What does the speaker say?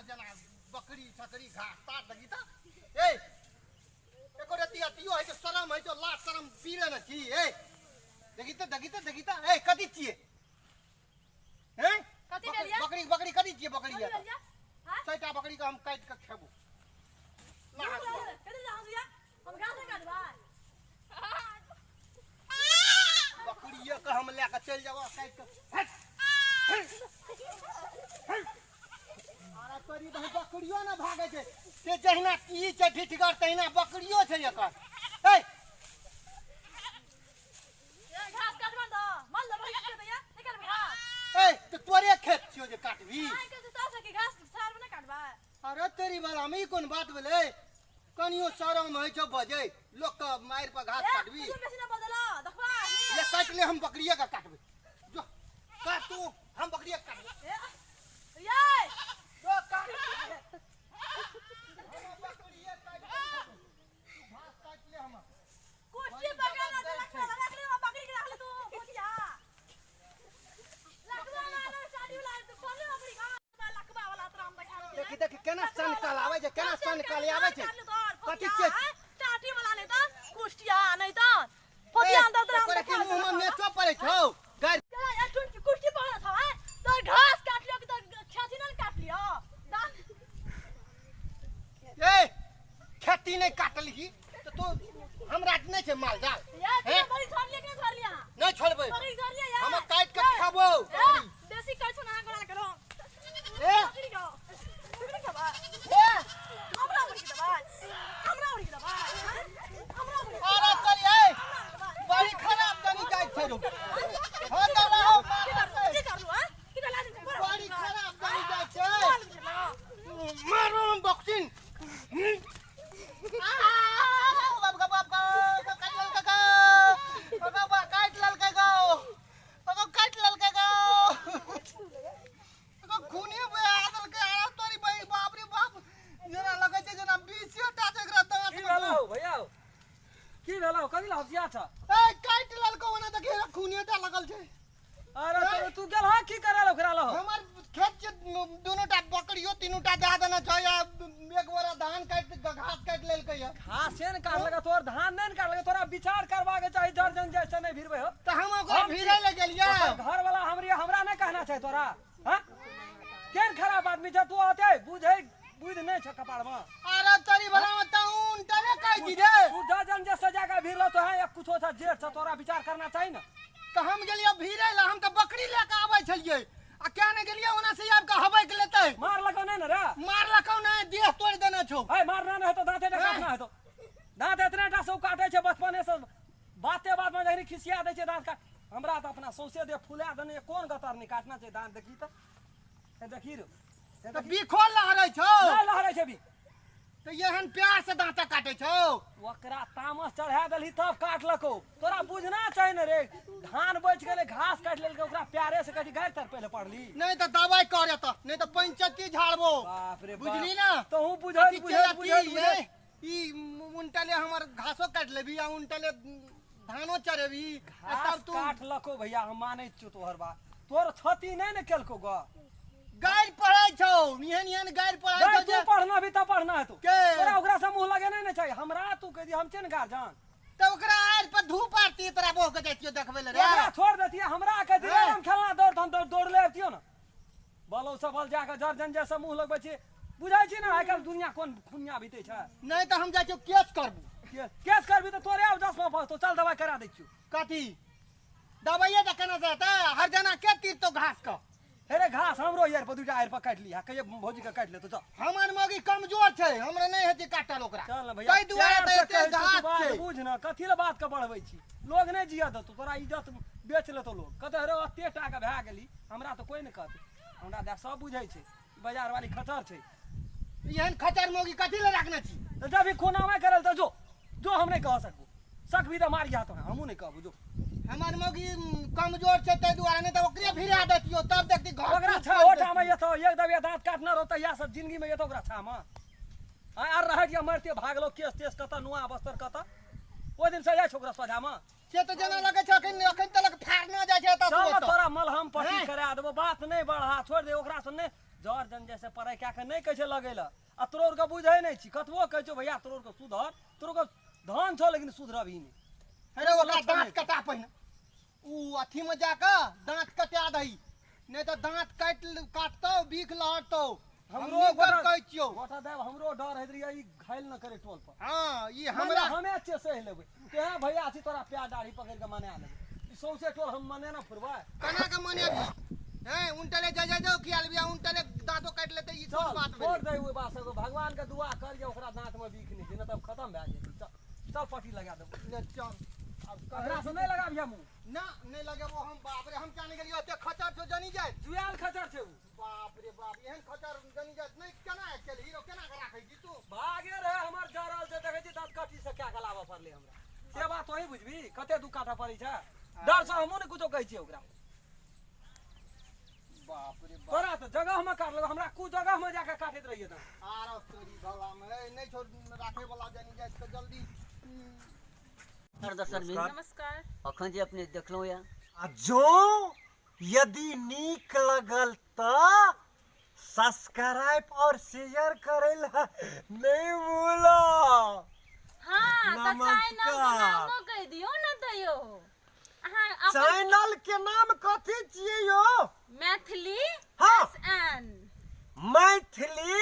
जेना बकरी छकरी घास तास देखी त ए एको रति अतियो है छै शरम है छौ लाज शरम पीले न छी ए देखी त देखी त देखी त ए कथी छियै हैं कथी भेल बकरी बकरी कथी छियै बकरी कथी भेल या हां चारिटा बकरी के हम काटि के खेबो ला हसुआ कथी जा हसुआ हम घास नहीं काटबै बकरिये के हम लए के चलि जाबो काटि के हट अरे तोरी बहिन बकरियो ने भागै छै से जहिना ई छै ढिठगर तहिना बकरियो छै एकर ए घास काटबा त माल ले बकरी के भैया नहीं काटबै घास ए तऽ तोरे खेत छियौ जे काटबी आइ के तो सके घास सार में नहीं काटबै अरे तेरी बाला में ई कोन बात भेलै कनियो शरम होइ छौ बजै लोक के मारि पर घास काटबी तू बेसी ना बदला देखबा ले काटि ले हम बकरिये के काटबै जो काट तू हम बकरिये के काटबै ए ये जो काट हम बकरिये काटि तू घास काटि ले हमर कुर्सी पकड़ ना रख ले रख ले बकरी के रख ले तू भोटिया लकवा वाला शादी वाला तू खोले बकरी का लकवा वाला तोरा हम देखा देखी देखी केना सन काल आबै छै केना सन काल आबै छै कथी छै टाटी वाला नहीं त कुर्सिया नहीं त भोटिया अंदर तोरा हम ओकर की मुंह में मेचो पड़ै छौ गारि चला यार तू कुर्सी पकड़ था हैं तो घास काट लियो कि तो छाती ना काट लियो ए खेती नहि काटलही तऽ तू हमरा नहि छै माल जाल यार तू बड़ी छोड़ लिया कि नहीं छोड़ लिया नहि छोड़बै बकरी छोड़ लिया यार हम काटि के खेबौ ए, बेसी कर छो ना करा करो ए बकरी खाओ बकरी खाबा ए हमरा उड़ी के दबा हमरा उड़ी के दबा हमरा उड़ी अरे चल ए बड़ी खराब तनी जाइ छै रो हां तऽ रहो की कर की कर लू हां की कर लाज बड़ी खराब तनी जाइ छै मारो हम बक्सिन बाप गा बाप गा काट ललका गा बाबा काट ललका गा बाबा काट ललका गा खूने बहा देलकै आरा तोरी भाई बाप रे बाप जेना लगै छै जेना बीसे टा छै एकरा दाँत की भेलौ भैया की भेलौ कथी लए हँसिया छ ए काटि लेलकौ ओना देखी खूने टा लगल छै अरे तो तू गेल हँ की करे ओकरा लहो हमर खेत छै दुनू टा बकरियो तीनू टा दए देने छै आ एक बोरा धान काटि घास काटि लेलकै या घासे ने काटलक तोर धान नहि ने काटलक तोरा विचार करबाक चाही जर जन जैसे नहि भिड़बै हो तऽ हम ओकरा भिड़ै लए गेलियै घर वाला हमरी हमरा नहि कहना छै तोरा हाँ केहन खराब आदमी छै तू अते बुझै बुझ नहि छ कपाड़मे अरे तोरी भला में तउन तरे कहै छी रे तू जर जन जे सजा के भिड़लो तो है या कुछो छ जेठ छ तोरा विचार करना चाही ने तऽ हम गेलियै भिड़ै लए हम तऽ बकरी लए कऽ आबै छलियै आ क्या ने गेलियै ओना से आबि कऽ हबैक लेतै मार लगो नहि ने रे मारलकौ नहि देह तोड़ि देने छौ है मारना नहि हेतौ दाँते टा काटना हेतौ दाँत एतने टा से काटै छै बचपने से बाते बात में जखनी खिसिया दै छै दाँत काट हमरा तऽ अपना सौंसे देह फुला देने कोन गतर नहि काटना छै दाँत देखी तऽ हे देखी रो हे तऽ देखी बिखो लहरै छौ नहि लहरै छै भी तऽ एहन प्यार से दाँता काटै छौ ओकरा तामस चढ़ा देलही तब काटलको तोरा बुझना चाही ने रे धान बचि गेलै घास काटि लेलकै ओकरा प्यारे से कहै गारि तर पहिले पड़ली नहि तऽ दबाइ कर एतऽ नहि तऽ पंचती झाड़बो बाप रे बाप। बुझली ना तहूँ बुझल अथी बुझल छै, बुझल अथी, बुझल ए, ई उनटले हमर घासो काटि लेबी आ उनटले धानो चरेबी आ घास तब तू काटलको भैया हम मानै छियौ तोहर बात तोहर क्षति नहि ने केलको ग गारि पढ़ै छौ एहन एहन गारि पढ़ै गै, छौ तू जे पढ़ना भी तऽ पढ़ना हेतौ के? तोरा ओकरा से मुँह लगेने ने चाही हमरा तू कहि दिही हम छियै ने गार्जियन तऽ ओकरा आड़ि पर धूप आरती तोरा बोह के जैतियो देखबै ले रे ओकरा छोड़ देतियै हमरा कहि दिही हैं? हम खेलना दौड़ तऽ हम दौड़ दौड़ ले अबितियौ ने बलौ सबल जाके जर जंजर से मुँह लगबै छी बुझै छी ने आइ काल्हि दुनिया कोन खुनिया बीतै छै नहि तऽ हम जाइ छियौ केस करबू केस करबी तऽ तोरे आब दसमा फसतौ चल दवाइ करा दै छियौ कथी दबाइए तऽ केना से हेतै हरजाना के तीरतौ घास के हे रे घास हमरो यार पर दूटा आड़ि पर काटि लिहा कहियो भौजी के काटि लेतौ चल हमर मौगी कमजोर छै हमरा नहि हेतै काटल ओकरा चल ने भैया ताहि दुआरे प्यार तऽ से एते कहै छियौ, तू घास बात छै बुझ ने कथी लए बात के बढ़बै छी लोग नहि जियऽ देतौ तोरा इज्जत बेच लेतौ लोग कहतौ रे ओते टा के भए गेली हमरा तऽ कोइ नहि कहतै हमरा देख सब बुझै छै बाजार वाली खचर छै एहन खचर मौगी कथी लए राखने छी तऽ जब भी खुनामे करल तऽ जो जो हम नहि कह सकबो सकबी तऽ मारिया तो हमहूँ नहि कहबो जो हमर मौगी कमजोर छै ताहि दुआरे नहि तऽ ओकरे भिड़ा दैतियौ तब देखती घर ओकरा छहोटा में एतौ एक दबिया दाँत काटने रहतौ इएह सब जिंदगी में एतौ ओकरा छामा आय आर रहै दिया मरते भागलो केस तेस कतऽ नुआ बस्तर कतऽ ओहि दिन से जाइ छौ ओकरा सोझामे से तऽ जेना लगै छै अखन अखन तलक फाड़ना जाइ छै एतऽ चल से ओतऽ। तोरा मलहम पट्टी हैं? करा देबो बात नहि बढ़ा छोड़ दे ओकरा से नहि जर जन जैसे पढ़ाइ कए कऽ नहि कहै छै लगै लए आ तोरो आरके बुझै नहि छी कतबो कहै छौ भैया तोरो आरके सुधर तोरो के धन छौ लेकिन सुधरबही नहि अरे ओकरा दाँत कटा पहिने उ अथी में जाकऽ दाँत कटा दही नहि तऽ दाँत काटि काटतौ बीख लहरतौ हमरो हमरो गोटा कहै छियौ गोटा देव हमरो डर होइत रहियै ई घायल न करे टोल पर हँ ई हमरा हमरा हमे छियै सहि लेबै तें भैया छी तोरा प्यार दाढ़ी पकड़ि कऽ मना लेबै ई सौंसे टोल हम मने ना फुरबै केना के मनेबही हैं उनटले जा जा जाओ खियाल बिया उनटले दाँतो काटि लेतै ई कोन चल बात छोड़ भेलै दे ओहि बात सबके भगवान के दुआ कर जे ओकरा दाँत में बीख नहि छै नहि तब खत्म भए जेतै चल चल पट्टी लगा देबो ले चल आब एकरा से नहि लगाबिहे मुँह ना नहि लगेबो हम बाप रे हम क्या नहि गेलियो एते खचर छौ जनी जाय जुआल खचर छै उ बाप रे बाप एहन खचर जनी जाय नहि केना चल हीरो केना के राखै छी तू भागे रहे हमर जरल छै देखै छी दाँत कटी से क्या गलाबऽ पड़लै हमरा से बात तोही बुझबी कते दुख काटऽ पड़ै छै डर से हमहूँ नहि कुछो कहै छियै ओकरा बाप रे बाप तोरा तऽ जगह में काटलक हमरा कु जगह में जाके काटैत रहियै तऽ आरो तोरी भला में ए, नहि छौ राखै वाला जनी जाय तऽ जल्दी दर्शन में नमस्कार अखन जे अपने देखलहुँ यऽ आ जँ यदि नीक लगल तऽ सब्सक्राइब और शेयर करै लए नहि भूलब हाँ तऽ चैनल के नमस्कार। नामो कहि दियौ ने तैयो अहाँ अपन चैनल के नाम कथी छियै यौ मैथिली हाँ। S N Maithili